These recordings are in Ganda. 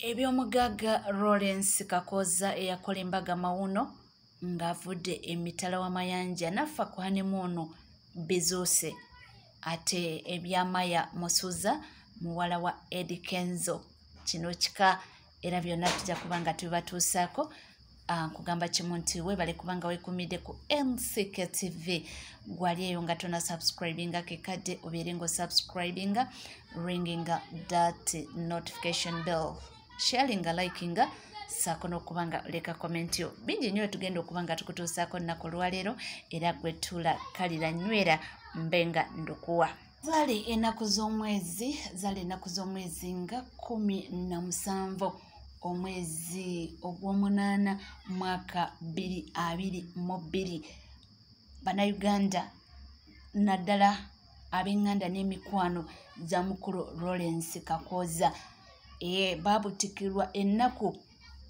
Eby'omugagga Lawrence Kakooza eyakola embaga mawuno ng'avudde emitala w'amayanja n'afa ku honeymoon bizuuse. Ate ebya Maya Musuuza muwala wa Eddy Kenzo kino kika, era byonna tujja kuba nga tubibatuusaako. Nkugamba kimu nti weebale kubanga weekumidde ku MCK TV. Gwali eyo nga tona subscribinga, kekadde obeere ng'osubscribinga, ringinga that notification bell, sharinga, likinga, saako n'okuba nga oleka comment yo. Bingi nnyo tugenda okuba nga tukutuusaako nnaku olwaleero, era gwe tuula kalira nywera mbe nga ndukuwa. Zaali ennaku z'omwezi nga 17 omwezi ogw'omunaana mwaka 2022. Bannayuganda, naddala ab'eŋŋanda n'emikwano za mukulu Lawrence Kakooza, baabutikirwa ennaku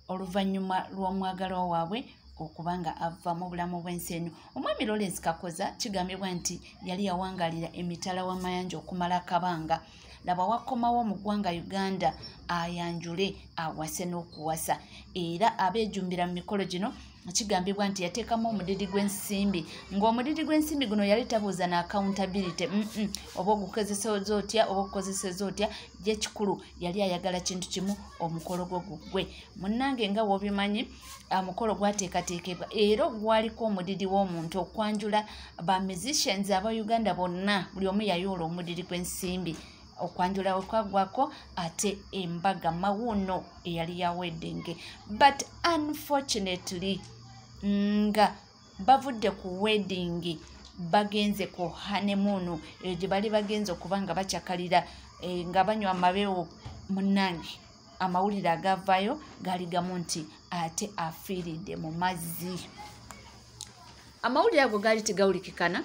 oluvannyuma lw'omwagalwa waabwe okuba nga ava mu bulamu bw'ensi eno. Omwami Lawrence Kakooza kigambibwa nti yali yawangaalira emitala w'amayanja okumala akabanga. Laba wakomawo mu ggwanga Uganda ayanjule awase n'okuwasa, era abeejumbira mu mikolo gino kigambibwa nti yateekamu omudidi gw'ensimbi, ng'omudidi gw'ensimbi guno yali tabuuza na accountability, oba ogukozeseza otya oba ogukozeseza otya, ye kikulu yali ayagala kintu kimu, omukolo gwo guggwe. Munnange, nga w'obimanyi, omukolo gwateekateekebwa era gwaliko omudidi w'omuntu okwanjula ba musicians aba Uganda bonna, buli omu yayoola omudidi gw'ensimbi. Okwanjula we kwaggwako, ate embaga mawuno eyali ya wedding. But unfortunately, nga bavudde ku wedding bagenze ku honeymoon eyo gye bali bagenze okuba nga bakyakalira, nga banywa amabewo, munnange amawulire agavaayo gaali gamu nti ate afiiridde mu mazzi. Amawulire ago gaali tegawulikikana,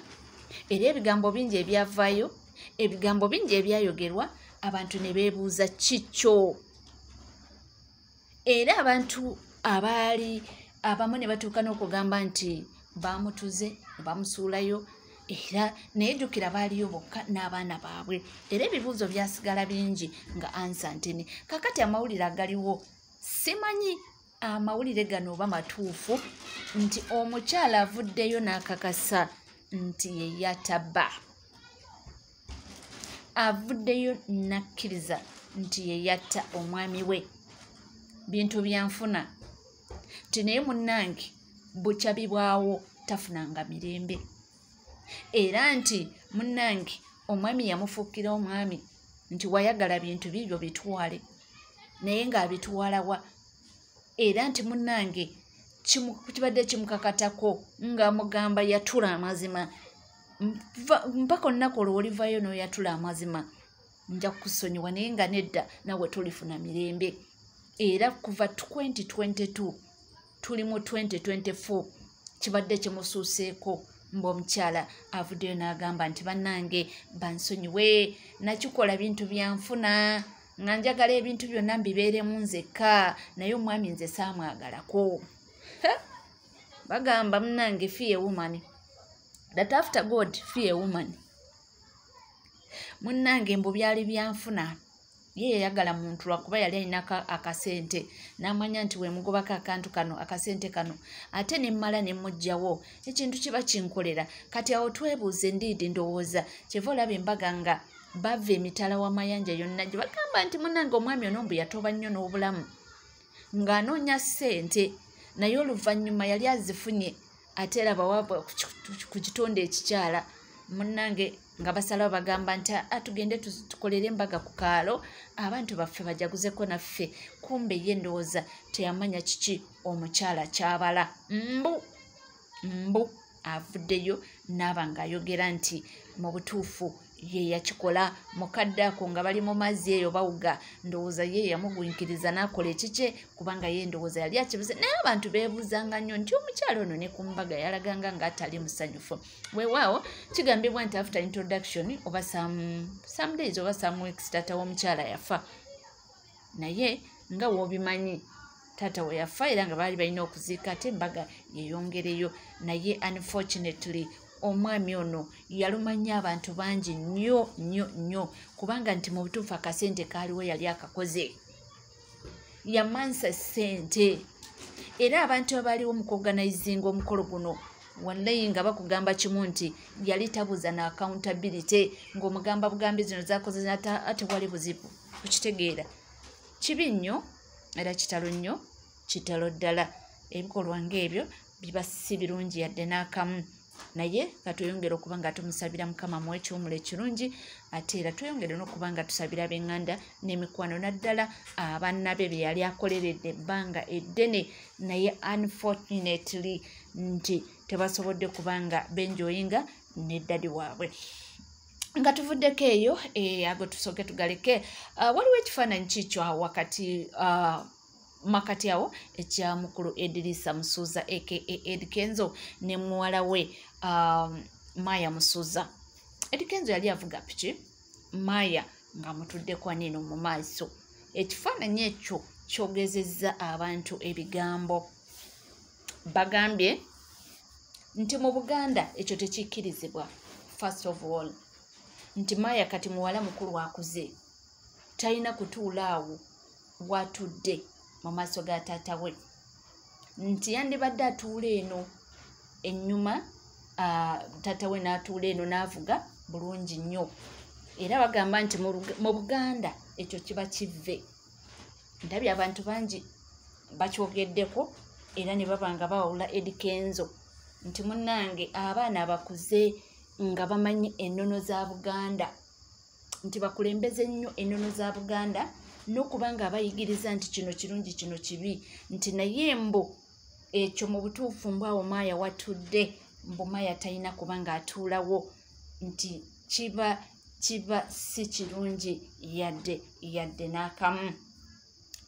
era ebigambo bingi ebyavaayo, ebigambo bingi ebyayogerwa, abantu ne beebuuza kikyo, era abantu abaali abamu ne batuuka n'okugamba nti bamutuze ne bamusuulayo. Era naye jjukira baaliyo bokka n'abaana baabwe, era ebibuuzo byasigala bingi nga answer ntini. Kakati amawulire agaliwo, simanyi amawulire gano oba matuufu, nti omukyala avuddeyo n'akakasa nti ye yataba, avuddeyo n'akkiriza nti ye yatta omwami we. Bintu byanfuna nti naye munnange bukyabibwawo tafunanga mirembe, era nti munnange omwami yamufuukira omwami nti wayagala bintu bibyo bitwale, naye ng'abitwalawa? Era nti munnange kibadde kimukakatako ng'amugamba yatula amazima, mpaka olunaku olwo olivayo n'oyatula amazima nja kukusonyiwa, naye nga nedda, nawe tolifuna mirembe. Era kuva 2022, tuli mu 2024, kibadde kimusuuseeko. Mbu omukyala avuddeyo n'agamba nti bannange bansonyiwe, nakikola bintu byanfuna nga njagala ebintu byonna mbibeeremu nzekka, naye omwami nze saamwagalako. Bagamba munnange, fear woman, that after God, fear woman. Munnange mbu byali byanfuna, ye yayagala muntu lwakuba yali alina akasente, n'amanya nti weemugobako akantu kano, akasente kano, ate nemmala ne mmuggyawo, ekintu kiba kinkolera. Kati awo twebuuze ndiidi, ndowooza kyeva olaba embaga nga bava emitala w'amayanja yonna gye bagamba nti munnange omwami ono mbu yatoba nnyo n'obulamu ng'anoonya ssente, naye oluvannyuma yali azifunye, ate era bawa ku kitonde ekikyala. Munnange nga basalawo bagamba nti atugende tukolere embaga ku kaalo, abantu baffe bajaguzeko naffe. Kumbe ye ndowooza teyamanya kiki omukyala kyabala. Mbu avuddeyo n'aba ng'ayogera nti mu butuufu ye yakikola. Mukadde ako nga bali mu mazzi eyo bawuga, ndowooza ye yamugwinkiriza n'akola ekikye, kubanga ye ndowooza yali akibuze. Naye abantu beebuuzanga nnyo nti omukyala ono ne ku mbaga yalaganga ng'atali musanyufu. Weewaawo kigambibwa nti after introduction oba some days oba some weeks, taata w'omukyala yafa. Naye nga w'obimanyi, taata we yafa era nga baali balina okuziika ate embaga yeyongereyo. Naye unfortunately omwami ono yaluma nnyo abantu bangi nnyo nnyo nnyo, kubanga nti mu butuufu akasente kaaliwo yali akakoze. Yamansa ssente. Era abantu abaliwo mu kuorganizinga omukolo guno wallahi nga bakugamba kimu nti yali tabuza na accountability, ng'omugamba bugambi zino zakoze ate wali buzibu. Okitegeera? Kibi nnyo era kitalo nnyo, kitalo ddala. Ebikolwa ng'ebyo biba si birungi yadde n'akamu, naye katweyongere okuba nga tumusabira Mukama amuwe ekiwummulo ekirungi, ate era tweyongere n'okuba nga tusabira ab'eŋŋanda n'emikwano, naddala abaana be be yali akoleredde ebbanga eddene, naye unfortunately nti tebasobodde kubanga benjoyinga ne ddadi waabwe. Nga tuvuddeko eyo, ago tusooke tugaleke. Waliwo ekifaananyi kiikyo awo wakati makati awo ekya mukulu Edirisa Musuuza aka Eddy Kenzo ne muwala we Maya Musuuza. Eddy Kenzo yali avuga piki, Maya ng'amutuddeko eno mu maaso. Ekifaananyi ekyo kyogezezza abantu ebigambo. Bagambye nti mu Buganda ekyo tekikkirizibwa. First of all, nti Maya kati muwala mukulu akuze, talina kutuula awo watudde mu maaso ga taata we, nti yandibadde atuula eno ennyuma, taata we n'atuula eno n'avuga bulungi nnyo. Era bagamba nti mu Buganda ekyo kiba kivve. Ndabye abantu bangi bakyogeddeko era ne baba nga bawula Eddy Kenzo nti munnange abaana abakuze nga bamanyi ennono za Buganda, nti bakulembeze nnyo ennono za Buganda n'okuba nga abayigiriza nti kino kirungi kino kibi, nti naye mbu ekyo mu butuufu mbu awo Maya watudde, mbu Maya talina kuba ng'atuulawo, nti kiba si kirungi yadde n'akamu.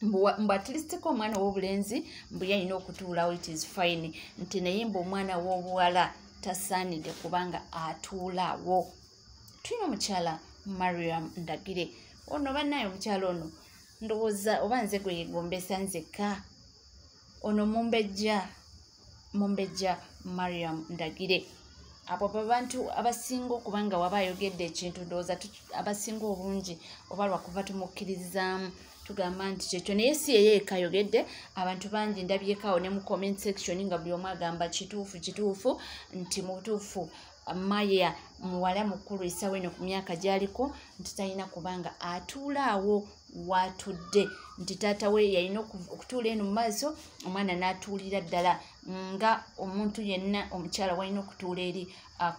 Mbu at least ko omwana ow'obulenzi mbu yalina okutuulawo, it is fine, nti naye mbu omwana w'obuwala tasaanidde kubanga atuulaawo. Tulina omukyala Mariam Ndagire. Ono bannaye omukyala ono ndowooza oba nze gwe yeegombesa nzekka. Ono mumbejja Mariam Ndagire. Abo abantu abasinga okuba nga waba ayogedde ekintu, ndowooza abasinga obungi oba lwakuva tumukkiririzaamu tugamba nti kyekyo, naye si ye yekka ayogedde. Abantu bangi ndabyeko awo ne mu comment section nga buli omu agamba kituufu kituufu, nti mu butuufu Maya muwala mukulu essaawa eno ku myaka gy'aliko, nti talina kubanga atuula awo w'atudde, nti taata we yalina okutuula eno mu maaso, omwana n'atuulira ddala nga omuntu yenna omukyala walina okutuula eri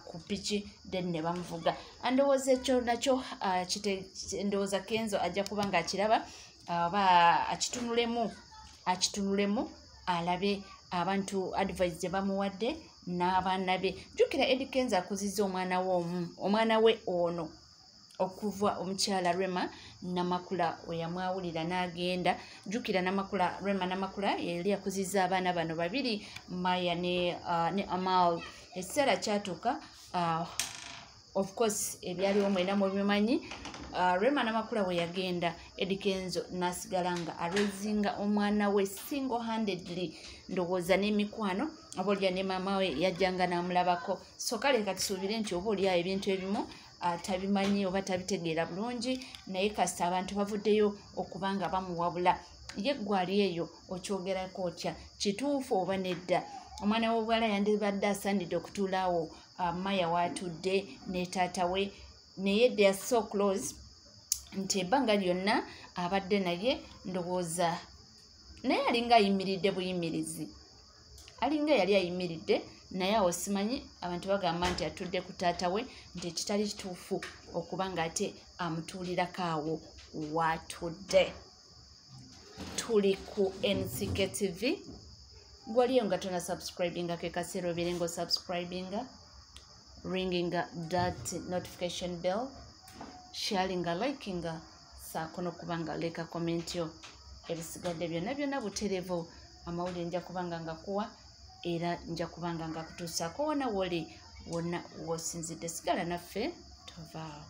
ku piki, then ne bamuvuga. Ndowooza ekyo nakyo ndowooza Kenzo ajja kuba ng'akiraba oba akitunulemu alabe abantu advice gye bamuwadde n'abaana be. Jjukira Eddy Kenzo akuzizza omwana we omu, omwana we ono okuva omukyala Rema Namakula we yamwawulira n'agenda. Jjukira Rema Namakula yali akuzizza abaana bano babiri, Maya ne Amal. Ekiseera kyatuuka, of course ebyaliwo mwena mubimanyi. Rema Namakula we yagenda, Eddy Kenzo n'asigala nga araisinga omwana we single handedly, ndowooza n'emikwano oba olya ne maama we yajjanga n'amulabako. So kale katusuubire nti oba olya ebintu ebimu tabimanyi oba tabitegeera bulungi, naye kasita abantu bavuddeyo okuba nga bamuwabula. Ye ggwe ali eyo okyogerako otya, kituufu oba nedda? Omwana w'obuwala yandibadde asaanidde okutuula awo Maya w'atudde ne taata we, naye they are so close nti ebbanga lyonna abadde naye, ndowooza naye alinga ayimiridde buyimirizi, alinga yali ayimiridde, naye awo simanyi. Abantu bagamba nti atudde ku taata we, nti ekitali kituufu okuba ng'ate amutuulirako awo w'atudde. Tuli ku NCK TV. Gwaliyo nga tona subscribinga, ke kaseera obeere nga osubscribinga, ringinga that notification bell, sharinga, likinga, saako n'okuba nga leka comment yo. Ebisigadde byonna byonna butereevu. Amawulire nja kubanga ngakuwa era nja kubanga ngakutuusaako wonna woli, wonna w'osinzidde. Sigala naffe, tovaawo.